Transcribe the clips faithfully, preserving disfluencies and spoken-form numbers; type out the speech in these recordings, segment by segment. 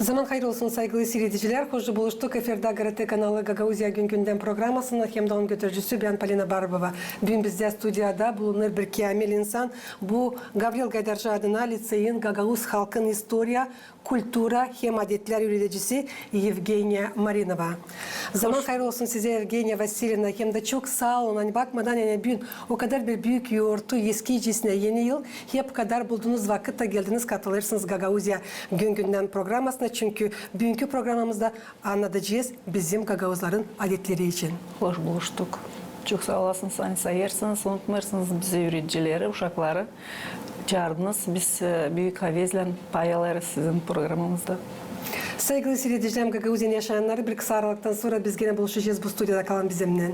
Zaman hayır olsun, saygılı siiredicilär. Hoş buluştuk. Efirdä GRT kanalı Gagauziya gün-gündän programasının hem dä onun götürücüsü bän, Polina Barbova. Büün bizdä studiyada bulunêr bir käämil insan. Bu Gavril Gaydarcı adına liţeyin gagauz halkın istoriya, kultura hem adetlär üüredicisi Yevgeniya Marinova. Zaman hayır olsun sizä, Yevgeniya Vasilievna, hem dä çok saa olun, ani bakmadan, ani büün o kadar bir büük yortu, eskicesinä Eni yıl, hep kadar buldunuz vakıt da geldiniz, katılêrsınız Gagauziya gün-gündän programasına, çünkü büünkü programamızda annadacez bizim gagauzların adetleri için. Hoş buluştuk. Çok saa olasınız, ani sayêrsınız, unutmêêrsınız bizi, üüredicileri, uşakları. Çaardınız, biz, e, büük havezlän pay alêrız sizin programamızda. Saygılı siiredicilär, Gagauziyanın yaşayannarı, bir kısa aralıktan sora biz genä buluşacez. Bu studiyada kalın bizimnän.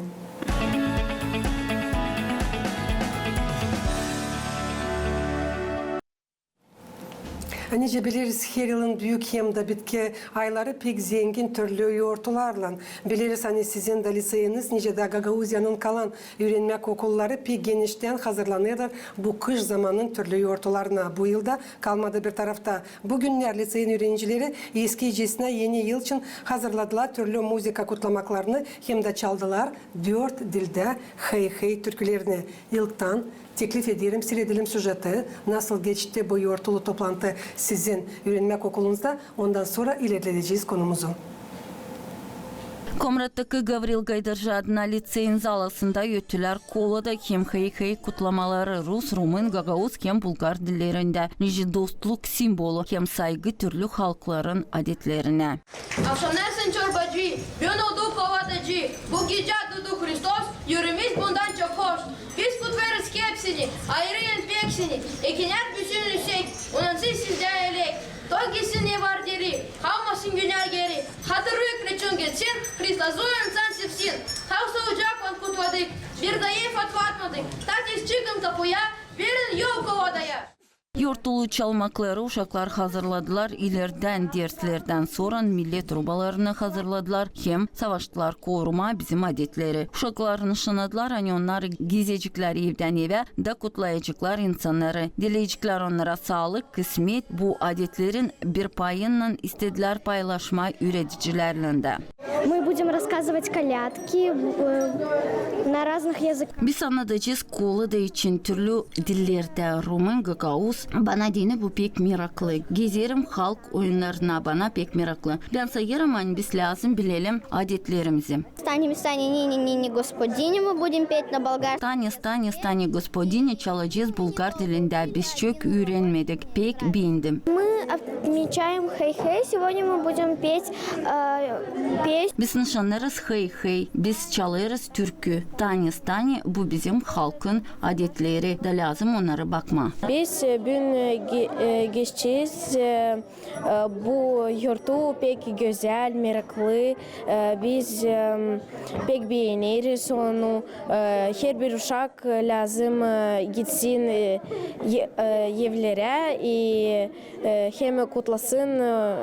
Nicä bileriz, her yılın büük hem dä bitki ayları pek zengin türlü yortularlan. Bileriz, ani sizin dä liţeyiniz, nicä dä Gagauziyanın kalan üürenmäk okulları pek geniştän hazırlanêrlar bu kış zamanın türlü yortularına. Bu yıl da kalmadı bir tarafta. Bu günnär liţeyin üürenicileri eskicesinä Eni yıl için hazırladılar türlü muzıka kutlamaklarını hem dä çaldılar dört dildä hey-hey türkülerini. İlktan teklif ederim, siiredelim süjeti, nasıl geçti bu yortulu toplantı sizin üürenmäk okulunuzda, ondan sora ilerledecez konumuzu. Komrattaki Gavril Gaydarcı adına liţeyin zalasında öttülär kola da hem hey-hey kutlamaları, rus, rumın, gagauz hem bulgar dillerindä, nicä dostluk simvolu hem saygı türlü halkların adetlerinä. Avşamnarsan çorbacı, büün olduk kovadacı, bu gecä dudu Hristos, üüreemiz bundan çok hoş. Biz kutlêêrız hepsini, ayırıyın peksini, ekinnär büsün üüsek, unansın sizdä elek. Toy giysin ne var deri, kalmasın günnär geri. Hatırı kreçun geçsin, Hristosu insan sevsin. Hal solucaklan kutladık, bir da ev atlatmadık. Tatis, çıkın kapuya, verin yol kovadaya. Yortulu çalmakları uşaklar hazırladılar ilerdän derslerdän sora, millet rubalarını hazırladılar hem savaştılar korumaa bizim adetleri. Uşaklar nışannadılar, ani onnar gezeceklär evdän evä da kutlayaceklar insannarı. Dileyeceklär onnara saalık, kısmet, bu adetlerin bir payınnan istedilär paylaşmaa üüredicilärlän dä. Мы будем рассказывать колядки, э, на разных языках. Biz annadacez kolada için türlü dillerdä, rumın, gagauz. Bana deyni bu pek meraklı. Gezerim halk oyunnarına, bana pek meraklı. Bän sayêrım, ani biz lääzım bilelim adetlerimizi. Стань, стань, стань, стань, Господине, мы будем петь на болгар. Стань, стань, стань, Господине çalacez bulgar dilindä. Biz çok üürenmedik. Pek beendim. Мы отмечаем хэй-хэй. Сегодня мы будем петь, э, песню. Biz nışannêêrız hey-hey, biz çalêrız türkü. Стань, стань, bu bizim halkın adetleri, da lääzım onnarı bakmaa. Biz, e, büün, e, ge-, e, geçecez, e, e, bu yortu pek gözäl, meraklı. E, biz, e, pek beeneriz onu. E, herbir uşak lääzım, e, gitsin, e, e, evlerä, e, hem kutlasın, e,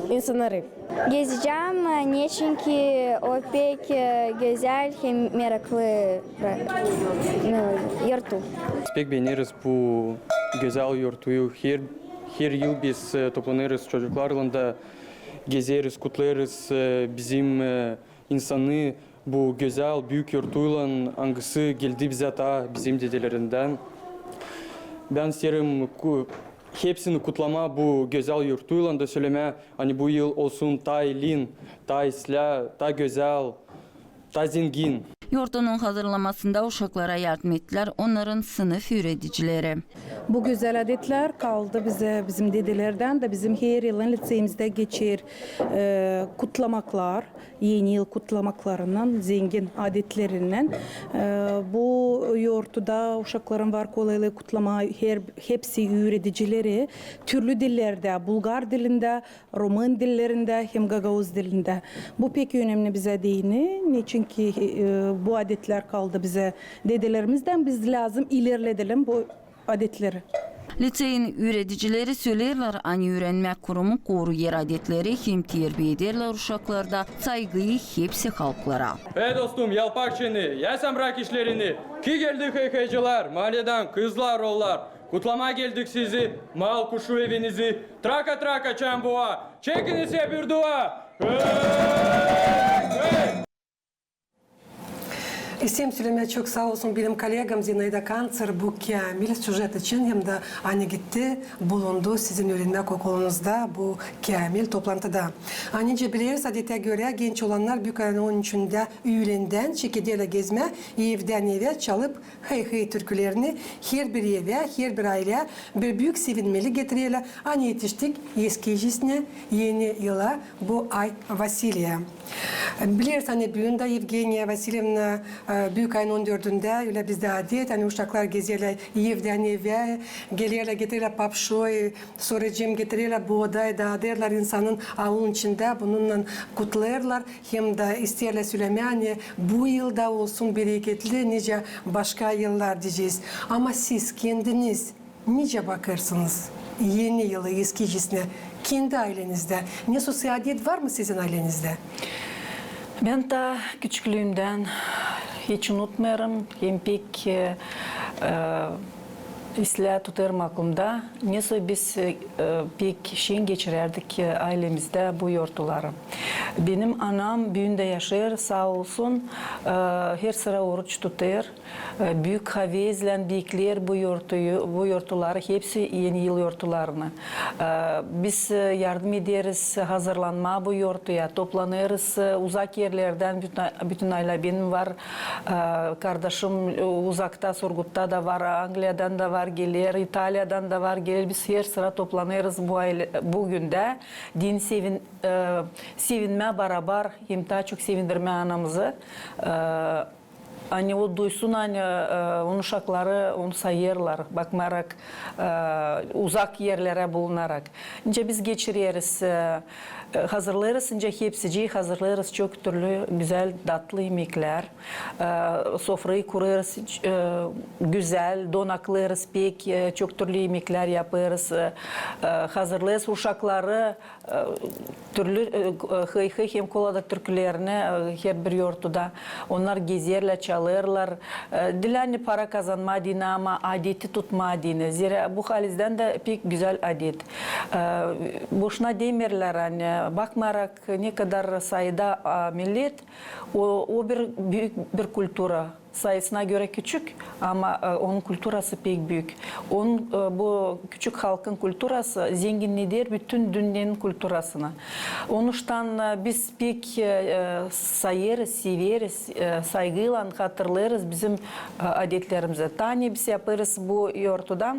insannarı. Gezecäm, e, neçinki o pek, e, gözäl hem meraklı, e, yortu. Biz pek beeneriz bu gözäl yortuyu. Her, her yıl biz, e, toplanêrız çocuklarlan da gezeriz, kutlêêrız, e, bizim, e, insanı, bu gözäl büük yortuylan, angısı geldi bizä taa bizim dedelerdän. Bän isteerim ku-, hepsini kutlamaa bu gözäl yortuylan da sölemää, ani bu yıl olsun taa ilin, taa islää, taa gözäl, taa zengin. Yortunun hazırlanmasında uşaklara yardım ettilär onnarın sınıf üüredicileri. Bu gözäl adetlär kaldı bizä bizim dedelerdän da bizim her yılın liţeyimizdä geçer, e, kutlamaklar. Eni yıl kutlamaklarınnan zengin adetlerinnän. E, bu yortuda uşakların var kolaylıı kutlamaa, her, hepsi üüredicileri türlü dillerdä, bulgar dilindä, rumın dillerindä hem gagauz dilindä. Bu pek önemli bizä deyni, neçinki, e, bu adetlär kaldı bizä dedelerimizdän, biz lääzım ilerledelim bu adetleri. Liţeyin üüredicileri söleerlär, ani üürenmäk kurumu koruyêr adetleri hem terbiya ederlär uşaklarda saygıyı hepsi halklara. E, dostum, yalpak çeneni, ya sän brak işlerini, ki geldi hey-heycilär, mahalledän kızlar, oollar. Kutlamaa geldik sizi, mal kuşu evinizi. Traka, traka, çambua, çekin isä bir dua. Hey! Hey! İsteerim sölemää, çok saa olsun benim kollegam Zinaida Kanţer bu käämil süjet için, hem dä ani gitti, bulundu sizin üürenmäk okulunuzda bu käämil toplantıda. Ani nicä bileriz, adetä görä, genç olannar büük ayın on üçündä üülendän çekederlär gezmää evdän evä, çalıp hıy-hıy türkülerini, herbir evä, herbir ayleyä bir büük sevinmelik getirerlär, ani etiştik eskisinä Eni yıla, bu ay Vasiliä. Bileriz, ani büün dä Evgeniya Vasilievna, e, büük ayın on dördündä, ölä bizdä adet, ani uşaklar gezerlär evdän evä, gelerlär, getirerlär papşoy, sora cem getirerlär boday, daadêrlar insanın aulun içindä, bununnan kutlêêrlar, hem dä isteerlär sölemää, ani bu yıl da olsun bereketli, nicä başka yıllar deyecez. Ama siz kendiniz nicä bakêrsınız Eni yılı eskisinä kendi aylenizdä? Nesoy adet var mı sizin aylenizdä? Bän taa küçüklüümdän hiç unutmêêrım, hem pek, e, e, islää tutêrım aklımda, nesoy biz, e, pek şen geçirärdik, e, aylemizdä bu yortuları. Benim anam büün dä yaşêêr, saa olsun, e, hersıra oruç tutêr. E, büük havezlän bekleer bu yortuyu, bu yortuları, hepsi Eni yıl yortularını. E, biz, e, yardım ederiz hazırlanmaa bu yortuya, toplanêrız, e, uzak erlerdän bütün, bütün aylä. Benim var, e, kardaşım, e, uzakta, Surgutta da var, Angliyadan da var geler, İtaliyadan da var geler. Biz hersıra toplanêrız bu aylä, bu gündä. Deyni sevin-, e, sevinmää barabar, hem taa çok sevindirmää anamızı. E, Ani o duysun, ani, e, onun uşakları onu sayêrlar, bakmayarak, e, uzak erlerä bulunarak. Nicä biz geçireriz, e, e, hazırlêêrız, nicä hepsicii hazırlêêrız çok türlü gözäl, datlı imeklär. E, sofrayı kurêrız, e, gözäl, donaklêêrız pek, e, çok türlü imeklär yapêrız, e, e, hazırlêêrız uşakları, e, türlü, e, hıy-hıy hem kola da türkülerini, e, herbir yortuda. Onnar gezerlär, çalêrlar. E, diil ani para kazanmaa deyni, ama adeti tutmaa deyni. Zerä bu halizdän dä pek gözäl adet. E, boşuna demeerlär, ani bakmayarak ne kadar sayıda, a, millet, o, o bir büük bir kultura. Sayısına görä küçük, ama, e, onun kulturası pek büük. Onun, e, bu küçük halkın kulturası zenginneder bütün dünnenin kulturasını. Onuştan, e, biz pek, e, e, sayêrız, severiz, e, saygıylan hatırlêêrız bizim, e, adetlerimizi. Taa ne biz yapêrız bu yortuda?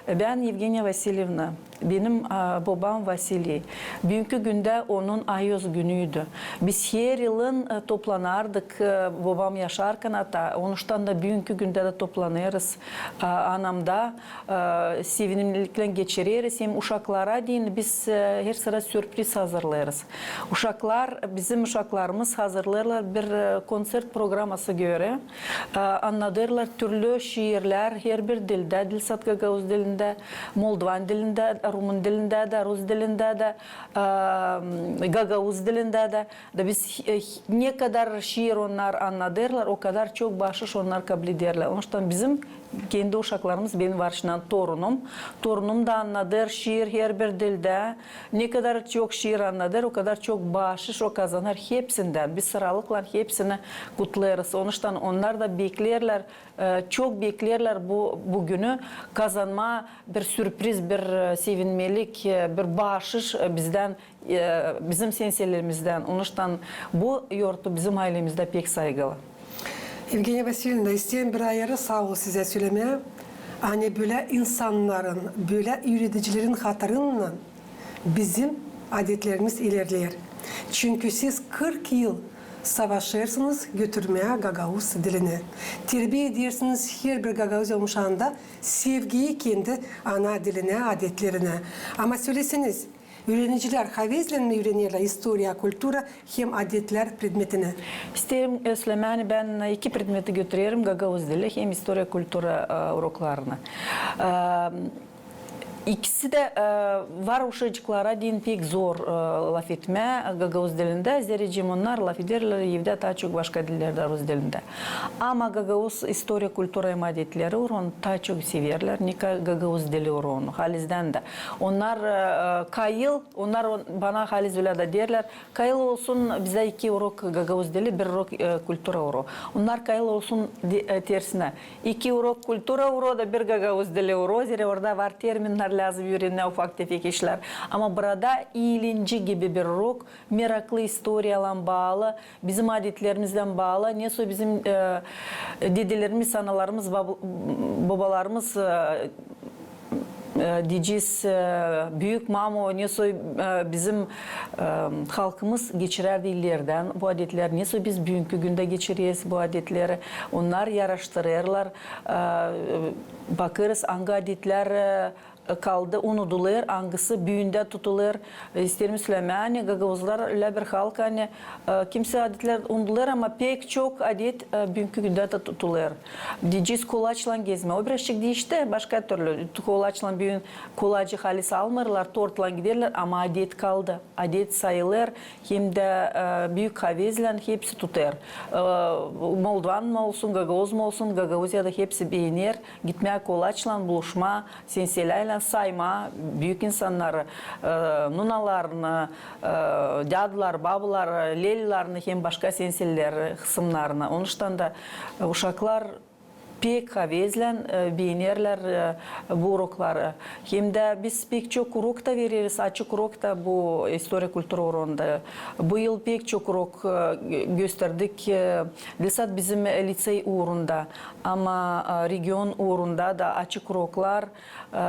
E, bän Evgeniya Vasilyevna. Benim, a, bobam Vasiliy. Büünkü gündä onun ayoz günüydü. Biz her yılın, e, toplanardık, e, bobam yaşarkan ata, onuştan da büünkü gündä dä toplanêrız, a, anamda, e, sevinimliklän geçireriz. Hem uşaklara deyni biz, e, hersıra sürpriz hazırlêêrız. Uşaklar, bizim uşaklarımız hazırlêêrlar bir, e, konţert programası görä. E, annadêrlar türlü şiirlär herbir dildä, diil sade gagauz dilindä, moldovan dilindä, rumun dilindä dä, rus dilindä dä, e, gagauz dilindä dä. Da biz, e, ne kadar şiir onnar annadêrlar, o kadar çok baaşış onnar kablederlär. Onuştan bizim kendi uşaklarımız, benim var şindi torunum. Torunum da annadêr şiir herbir dildä. Ne kadar çok şiir annadêr, o kadar çok baaşış o kazanar hepsindän. Biz sıralıklan hepsini kutlêêrız. Onuştan onnar da beklerlär, e, çok beklerlär bu, bu günü kazanmaa bir sürpriz, bir, e, sevinmelik, e, bir baaşış, e, bizdän, e, bizim senseleerimizdän. Onuştan bu yortu bizim aylemizdä pek saygılı. Evgeniya Vasilyevna, isteerim bir ayırı saa ol sizä sölemää, ani bölä insannarın, bölä üüredicilerin hatırınnan bizim adetlerimiz ilerleer. Çünkü siz kırk yıl savaşêrsınız götürmää gagauz dilini. Terbiä edersiniz herbir gagauz uşaanda sevgiyi kendi ana dilinä, adetlerinä. Ama söläseniz, üürenicilär havezlän mi üürenerlär istoriya, kultura hem adetlär predmetini? İsteerim sölemää, ani bän iki predmeti götürerim, gagauz dili hem istoriya, kultura, e, uroklarını. E, İkisi dä, e, var uşacıklara deyni pek zor, e, lafetmää gagauz dilindä, zerä ki onnar lafederlär evdä taa çok başka dillerdä, rus dilindä. Ama gagauz istoriya, kultura hem adetleri urun taa çok severlär, nika gagauz dili urun, halizdän dä. Onnar, e, e, kayıl, onnar on-, bana haliz ölä dä deerlär, kayıl olsun bizdä iki urok gagauz dili, bir urok, e, kultura uro. Onnar kayıl olsun de-, e, tersinä. İki urok kultura uro da bir gagauz dili uro, zerä orada var terminnär, lääzım üürenmää, ufak-tefek işlär. Ama burada iilinci gibi bir urok, meraklı, istoriyalan baalı, bizim adetlerimizdän baalı, nesoy bizim, e, dedelerimiz, analarımız, bab-, bobalarımız, e, e, deyeciz, e, büük mamu, nesoy, e, bizim, e, halkımız geçirärdi illerdän bu adetlär, nesoy biz büünkü gündä geçireriz bu adetleri. Onnar yaraştırêrlar, e, bakêrız, angı adetlär, e, kaldı, unudulêr, angısı büündä tutulêr. E, isteerim sölemää, ani gagauzlar ölä bir halk, ani, e, kimsä adetlär unudulêr, ama pek çok adet, e, büünkü gündä dä tutulêr. Deyeciz, kolaçlan gezmää. O birazçık diişti, başka türlü. Kolaçlan büün kolacı halis almêêrlar, tortlan giderlär, ama adet kaldı. Adet sayılêr, hem dä, e, büük havezlän hepsi tutêr. E, moldovan mı olsun, gagauz mu olsun, Gagauziyada hepsi beener gitmää kolaçlan, buluşmaa senselerlän, saymaa büük insannarı, e, nunalarını, e, däduları, babuları, lellarını hem başka senseleri, hısımnarını. Onuştan da, e, uşaklar pek havezlän, e, beenerlär, e, bu urokları. Hem dä biz pek çok urok ta vereriz, açık urok ta bu istoriya, kultura urunda. Bu yıl pek çok urok, e, gö-, gösterdik, e, diil sade bizim, e, lisey uurunda, ama, e, region uurunda da açık uroklar, e,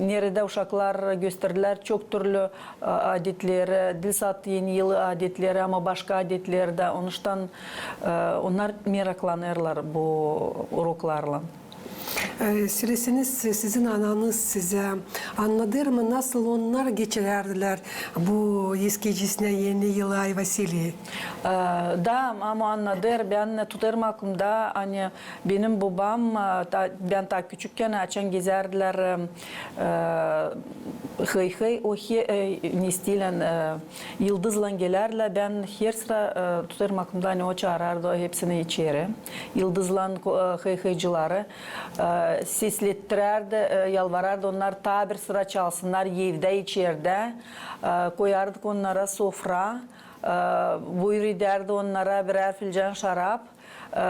neredä uşaklar gösterdilär çok türlü, e, adetleri, diil sade Eni yılı adetleri, ama başka adetleri dä. Onuştan, e, onnar meraklanêrlar bu uroklarlan. E, söleseniz, sizin ananız sizä annadêr mı, nasıl onnar geçirärdilär bu eskicesinä Eni yılı, Ay Vasiliy? E, da, mamu annadêr. Bän tutêrım aklımda, ani benim bobam, e, ta, bän taa küçükkän, açan gezärdilär, e, e, hıy-hıy, o he-, e, ne isteerlär, e, yıldızlan gelärdilär. Bän her sıra, e, tutêrım aklımda, ani o çaarardı hepsini içeri. Yıldızlan ko-, e, hıy-hıycıları, e, seslettirärdi, e, yalvarardı, onnar taa bir sıra çalsınnar evdä, içerdä. E, koyardık onnara sofra, e, buyur edärdi onnara birär filcan şarap, e,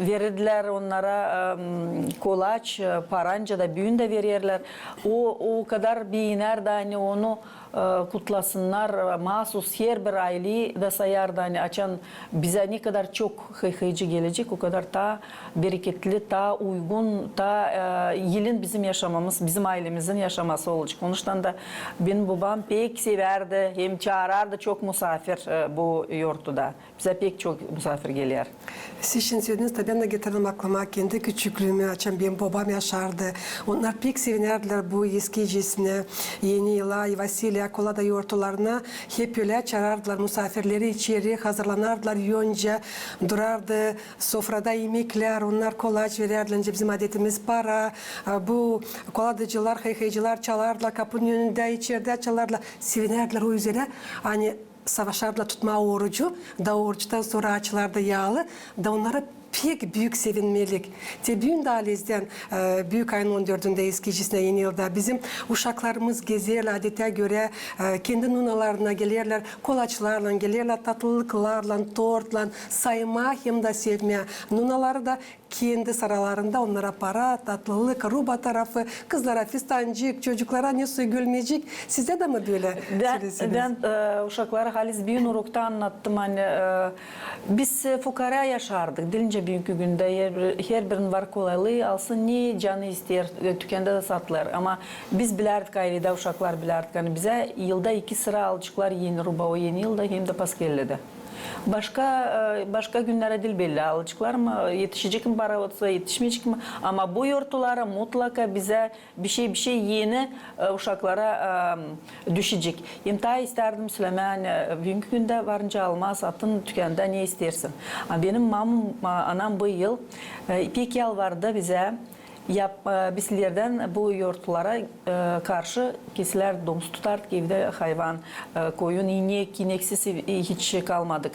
verirdilär onnara, e, kolaç, e, paranca da büün dä vererlär. O, o kadar beenärdi, ani onu, e, kutlasınnar, e, maasuz herbir ayleyi dä sayardı, ani açan bizä ne kadar çok hıy-hıycı gelecek, o kadar taa bereketli, taa uygun, taa, e, ilin bizim yaşamamız, bizim aylemizin yaşaması olacek. Onuştan da benim bobam pek sevärdi, hem çaarardı çok musaafir, e, bu yortuda. Bizä pek çok musaafir geler. Siz şindi sölediniz, da bän dä getirdim aklıma kendi küçüklüümü, açan benim bobam yaşardı. Onnar pek sevinärdilär bu eskicesinä Eni yıla, Ay Vasiliy, kolada yortularına. Hep ölä çaarardılar musaafirleri içeri, hazırlanardılar önce, durardı sofrada imeklär, onnar kolaç verärdilär, nicä bizim adetimiz para. E, bu koladacılar, hıy-hıycılar çalardılar kapunun önündä, içerdä çalardılar. Sevinärdilär o üzerä, ani savaşardılar tutmaa orucu, da oruçtan sora açlardı yaalı, da onnara pek büük sevinmelik. Te büün dä halizdän, e, büük ayın on dördündä eskicesinä Eni yılda bizim uşaklarımız gezerlär adetä görä, e, kendi nunalarına gelerlär, kolaçlarlan gelerlär, tatlılıklarlan, tortlan, saymaa hem dä sevmää nunaları da kendi sıralarında onnara para, tatlılık, ruba tarafı, kızlara fistancık, çocuklara nesoy gölmecik. Sizdä dä mi bölä? Bän, bän, e, uşakları haliz büün urokta annattım, ani, e, biz, e, fukaara yaşardık, diil nicä büünkü gündä, herbir, herbirinin var kolaylıı, alsın ne canı isteer, e, tükendä dä satılêr. Ama biz bilärdik, ailedä uşaklar bilärdik, ani bizä yılda iki sıra alaceklar Eni ruba, o Eni yılda hem dä Paskellidä. Başka, e, başka günnärä diil belli, alaceklar mı, etişecek mi para otsa, etişmeyecek mi? Ama bu yortulara mutlaka bizä bişey, bişey eni, e, uşaklara, e, düşecek. Hem taa istärdim sölemää, ani, e, büünkü gündä varınca almaa satın tükendä ne isteersin. A benim mamam, a, anam bu yıl, e, pek yalvardı bizä, Yap-, e, biz ileridän bu yortulara, e, karşı kesilär domuz tutardık evdä hayvan, e, koyun, inek, ineksiz hiç kalmadık.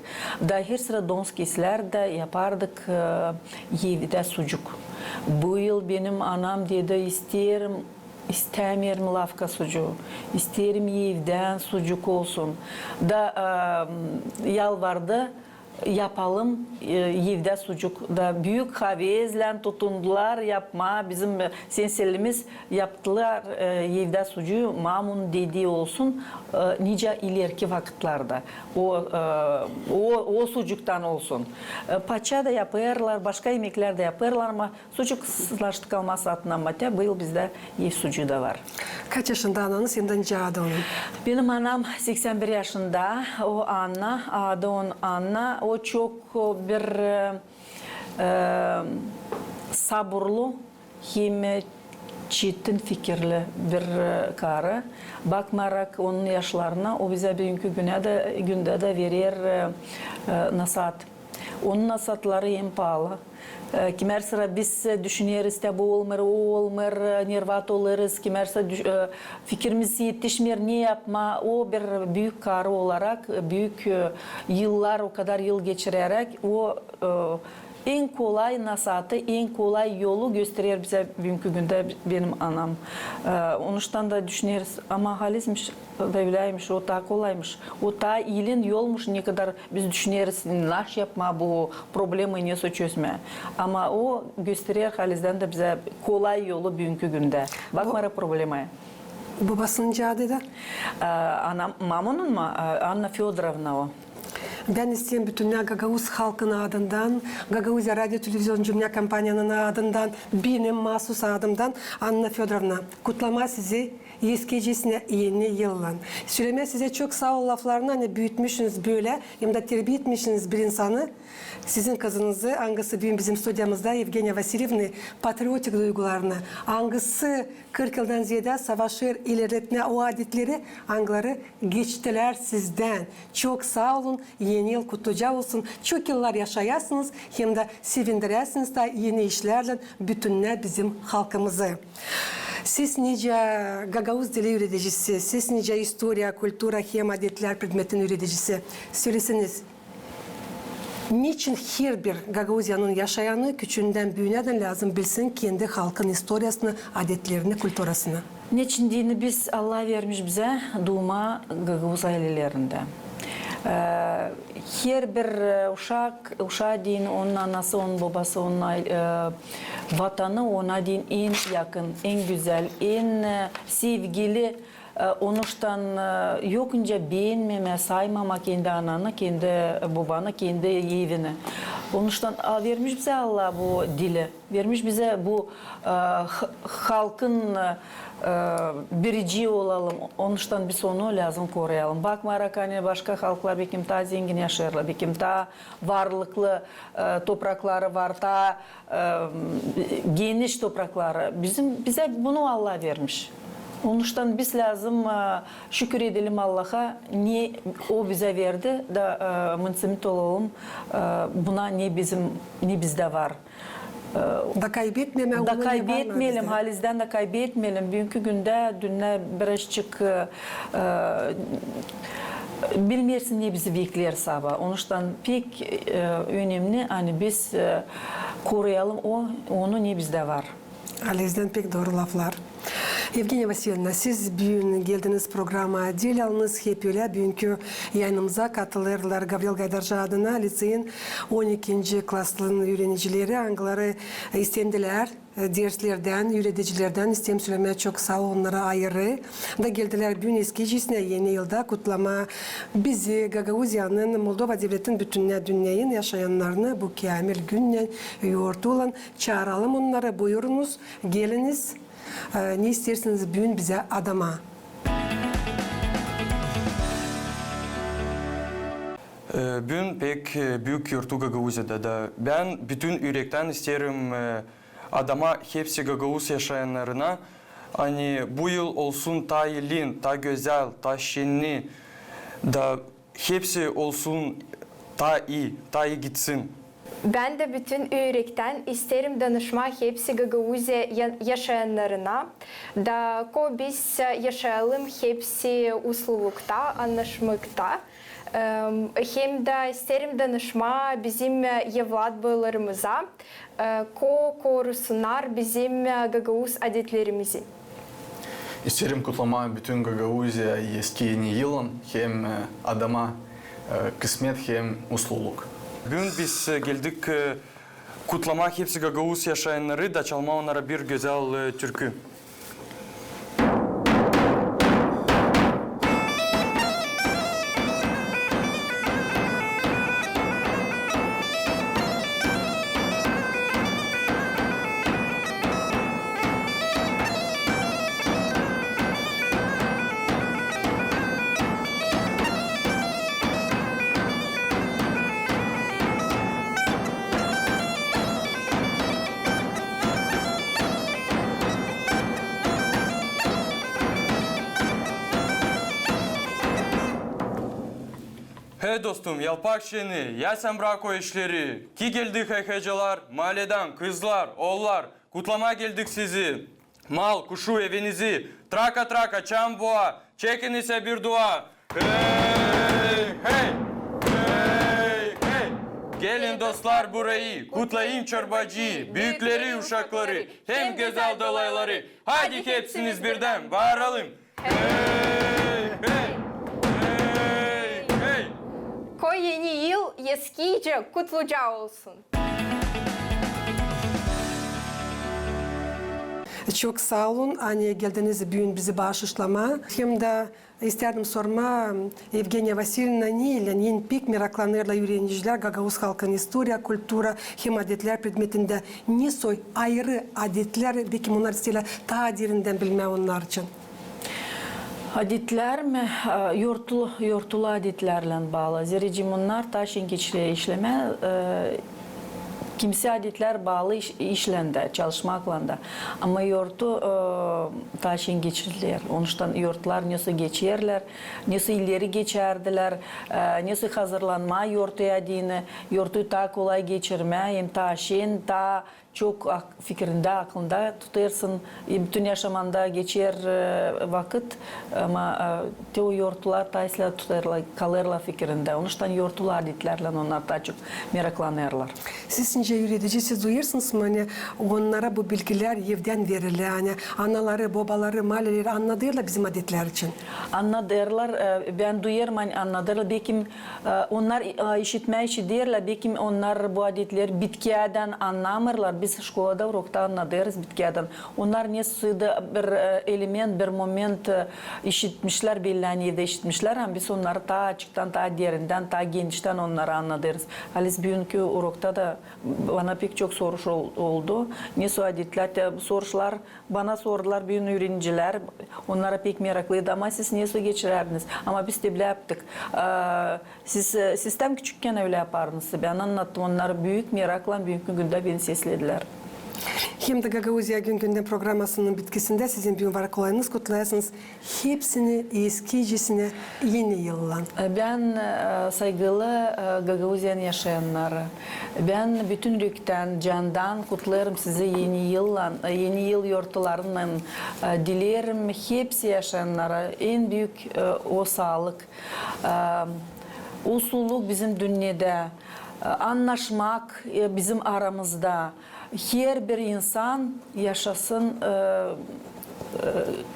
Da her sıra domuz kesilär da yapardık, e, evdä sucuk. Bu yıl benim anam dedi, isteerim, istämeerim lavka sucuu, isteerim evdän sucuk olsun. Da, e, yalvardı, yapalım, e, evdä sucuk. Da büük havezlän tutundular yapmaa. Bizim, e, senselimiz yaptılar, e, evdä sucuu, mamun dedi olsun, e, nicä ilerki vakıtlarda. O, e, o, o sucuktan olsun. E, paça da yapêrlar, başka imeklär dä yapêrlar, ama sucuk sınaştık alma satın, ama te bu yıl bizdä ev sucuu da var. Kaç yaşında ananız hem dä nicä adı onun? Benim anam seksän bir yaşında, o Anna, adı onun Anna, o çok, o, bir, e, e, saburlu hem çetin fikirli bir, e, karı. Bakmayarak onun yaşlarına, o bizä büünkü günä dä, gündä dä verer, e, e, nasaat. Onun nasaatları en paalı. E, kimär sıra biz, e, düşüneriz, te bu olmêêr, o olmêêr, e, nervat olêrız, kimär sıra düş-, e, fikirimiz etişmeer, ne yapmaa. O bir büük karı olarak, e, büük, e, yıllar, o kadar yıl geçireräk, o, e, en kolay nasaatı, en kolay yolu gösterer bizä büünkü gündä benim anam. E, onuştan da düşüneriz, ama halizdän da öläymiş, o taa kolaymış, o taa iilin yolmuş, ne kadar biz düşüneriz, naş yapmaa bu problemayı, ne sä çözmää. Ama o gösterer halizdän dä bizä kolay yolu büünkü gündä. Bakmayarak problemaya. Bobasının nicä adı da? E, anam, mamunun mu? E, Anna Födorovna o. Bän isteerim bütünnä gagauz halkının adından, Gagauziya radio televizion cümlä kompaniyanın adından, benim maasuz adımdan, Anna Födorovna, kutlamaa sizi eskicesinä Eni yıllan. Sölemää sizä çok saa ol laflarını, ani büütmüşsünüz bölä, hem dä terbiä etmişsiniz bir insanı, sizin kızınızı, angısı büün bizim studiyamızda, Evgeniya Vasilyevnayı, patriotik duygularını, angısı kırk yıldan ziyaada savaşêr ilerletmää o adetleri, angıları geçtilär sizdän. Çok saa olun, Eni yıl kutluca olsun, çok yıllar yaşayasınız, hem dä sevindiräsiniz taa eni işlärlän bütünnä bizim halkımızı. Siz nicä gagauz dili üüredicisi, siz nicä istoriya, kultura hem adetlär predmetinin üüredicisi, söleseniz, neçin herbir Gagauziyanın yaşayanı küçüündän büünädän lääzım bilsin kendi halkın istoriyasını, adetlerini, kulturasını? Neçin deyni biz, Allah vermiş bizä duumaa gagauz aylelerindä. E, herbir, e, uşak, uşaa deyni, onun anası, onun bobası, onun ay-, e, vatanı ona deyni en yakın, en gözäl, en, e, sevgili. E, onuştan, e, yok nicä beenmemää, saymamaa kendi ananı, kendi bobanı, kendi evini. Onuştan, a, vermiş bizä Allah bu dili, vermiş bizä bu, e, h-, halkın, e, birici olalım. Onuştan biz onu lääzım koruyalım. Bakmayarak, ani başka halklar bekim taa zengin yaşêêrlar, bekim taa varlıklı, e, toprakları var, taa e, geniş toprakları. Bizim, bizä bunu Allah vermiş. Onuştan biz lääzım, e, şükür edelim Allaha, ne o bizä verdi, da, e, mınţımit olalım, e, buna, ne bizim, ne bizdä var. E, da kaybetmemää, da onu ne var mı kaybetmeyelim, bizdä? Halizdän dä kaybetmeyelim. Büünkü gündä, dünnä birazçık, e, e, bilmeersin, ne bizi bekleer sabaa. Onuştan pek, e, önemli, ani biz, e, koruyalım o, onu, ne bizdä var. Halizdän pek dooru laflar. Evgeniya Vasilyevna, siz büün geldiniz programaya diil yalnız, hep ölä büünkü yayınımıza katılêrlar Gavril Gaydarcı adına liţeyin on ikinci klasının üürenicileri, angıları istendilär, e, derslerdän, üüredicilerdän, isteerim sölemää, çok saa ol onnara ayırı. Da geldilär büün eskicesinä Eni yılda kutlamaa bizi, Gagauziyanın, Moldova devletin, bütünnä dünneyin yaşayannarını bu käämil günnän yortulan. Çaaralım onnarı, buyurunuz, geliniz. E, ne isteersiniz büün bizä adamaa? E, büün pek, e, büük yortu Gagauziyada da bän bütün ürektän isteerim, e, adamaa hepsi gagauz yaşayannarına, ani bu yıl olsun taa ilin, taa gözäl, taa şenni, da hepsi olsun taa ii, taa ii gitsin. Bän dä bütün ürektän isteerim danışmaa hepsi Gagauziya ya-, yaşayannarına, da ko biz yaşayalım hepsi uslulukta, annaşmakta. Em, hem dä isteerim danışmaa bizim evlatbaalarımıza, e, ko korusunnar bizim, e, gagauz adetlerimizi. İsteerim kutlamaa bütün Gagauziya Eski Eni yıllan hem, e, adama, e, kısmet hem usluluk. Büün biz, e, geldik, e, kutlamaa hepsi gagauz yaşayannarı da çalmaa onnara bir gözäl, e, türkü. Hey, dostum, yalpak şeni, ya sän brak o işleri. Ki geldi hey-heycılar, maaledän, kızlar, oollar, kutlamaa geldik sizi. Mal, kuşu, evinizi, traka-traka, çam-boğa, çekin isä bir dua. Hey, hey! Hey, hey! Gelin, dostlar, burayı, kutlayın çorbacıyı, büükleri, uşakları, hem gözäl dolayları. Hadi hepsiniz birdän baaralım. Hey, hey! Hey, hey! Ko Eni yıl eskicä kutluca olsun. Çok saa olun, ani geldiniz büün bizi baaşışlamaa. Hem dä istärdim sormaa, Evgeniya Vasilyevna, neylän en pek meraklanêrlar üürenicilär gagauz halkın istoriya, kultura hem adetlär predmetindä? Ne soy ayırı adetlär, bekim onnar isteerlär taa derindän bilmää onnar için? Adetlär mi? E, yortu, yortulu adetlärlän baalı. Zerä onnar taa şengiçli işlemää, e, kimsi adetlär baalı iş, işlän dä, çalışmaklan da. Ama yortu, e, taa şengiçlilär. Onuştan yortular nesoy geçerlär, nesoy ileri geçärdilär, e, nesoy hazırlanmaa yortuya deyni, yortuyu taa kolay geçirmää, hem taa şen, taa çok ak-, fikirindä, aklında tutêrsın, e, bütün yaşamanda geçer, e, vakıt, ama, e, te o yortular taa islää tutêrlar, kalêrlar fikirindä. Onuştan yortulu adetlärlän onnar taa çok meraklanêrlar. Siz nicä üüredici, siz duyêrsınız mı, ani onnara bu bilgilär evdän verilä, ani anaları, bobaları, maaleleri annadêrlar bizim adetlär için? Annadêrlar, e, bän duyêrım, ani annadêrlar. Bekim E, onnar, e, işitmää işiderlär, bekim onnar bu adetleri bitkiyädän annamêêrlar. Biz şkolada, urokta annadêrız bitkiyädän. Onnar nesoy da bir, e, element, bir moment, e, işitmişlär, bellän evdä işitmişlär, ama biz onnarı taa açıktan, taa derindän, taa geniştän onnarı annadêrız. Halis büünkü urokta da bana pek çok soruş ol-, oldu. Nesoy adetlär, te soruşlar bana sordular büün üürenicilär, onnara pek meraklıydı, ama siz nesoy geçirärdiniz? Ama biz te bilä yaptık. E, siz, e, siz tam küçükkän ölä yapardınız. Bän annattım onnara büük meraklan, büünkü gündä beni sesledilär. Hem dä Gagauziya gün-gündän programasının bitkisindä sizin büün var kolayınız, kutlayasınız hepsini eskicesinä Eni yıllan. E, bän, e, saygılı, e, Gagauziyanın yaşayannarı, bän bütün ürektän, candan kutlêêrım sizi Eni yıllan, e, Eni yıl yortularınnan, e, dileerim hepsi yaşayannara en büük, e, o saalık, e, usluluk bizim dünnedä, e, annaşmak, e, bizim aramızda. Herbir insan yaşasın, e, e,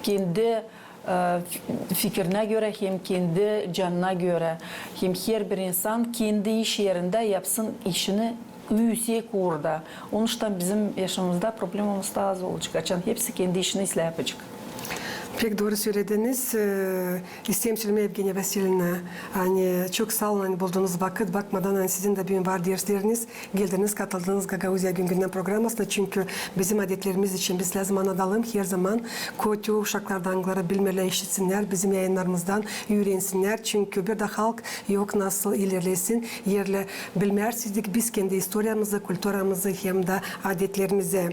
kendi e, fi-, fikirinä görä, hem kendi canına görä, hem herbir insan kendi iş erindä yapsın işini üüsek uurda. Onuştan bizim yaşamamızda problemamız taa az olacek, açan hepsi kendi işini islää yapacek. Pek dooru sölediniz. E, isteerim sölemää, Evgeniya Vasilyevna, ani çok saa olun, ani buldunuz vakıt, bakmadan, ani sizin dä büün var dersleriniz. Geldiniz, katıldınız Gagauziya gün-gündän programasına, çünkü bizim adetlerimiz için biz lääzım annadalım herzaman, kötü uşaklar da, angıları bilmeerlär, işitsinnär bizim yayınnarımızdan, üürensinnär, çünkü bir dä halk yok nasıl ilerlesin, eer bilmärsäydik biz kendi istoriyamızı, kulturamızı hem dä adetlerimizi.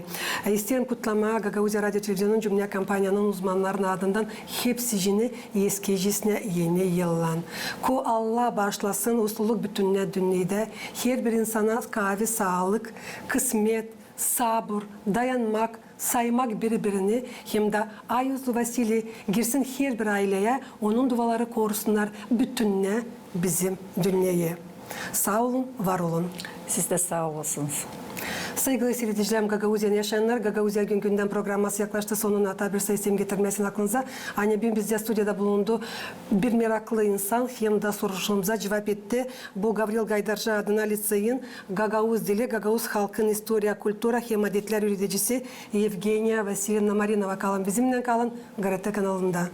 E, isteerim kutlamaa Gagauziya radio televizionunun, dünnä kompaniyanın uzmannarını, adından hepsicini eskicesinä Eni yıllan. Ko Allah baaşlasın, usluluk bütünnä dünnedä, herbir insana kaavi saalık, kısmet, sabur, dayanmak, saymak biri-birini hem dä Ay üzlü Vasiliy girsin herbir ayleyä, onun duaları korusunnar bütünnä bizim dünneyi. Saa olun, var olun. Siz dä saa olasınız. Saygılı siiredicilerim, Gagauziyanı yaşayannar, Gagauziya gün-gündän programması yaklaştı sonuna. Taa bir sayı isteerim getirmää aklınıza, ani büün bizdä studiyada bulundu bir meraklı insan hem dä soruşumumuza cuvap etti. Bu Gavril Gaydarcı adına liţeyin gagauz dili, gagauz halkın istoriya, kultura hem adetlär üüredicisi Evgeniya Vasilievna Marinova. Kalın bizimnän, kalın GRT kanalında.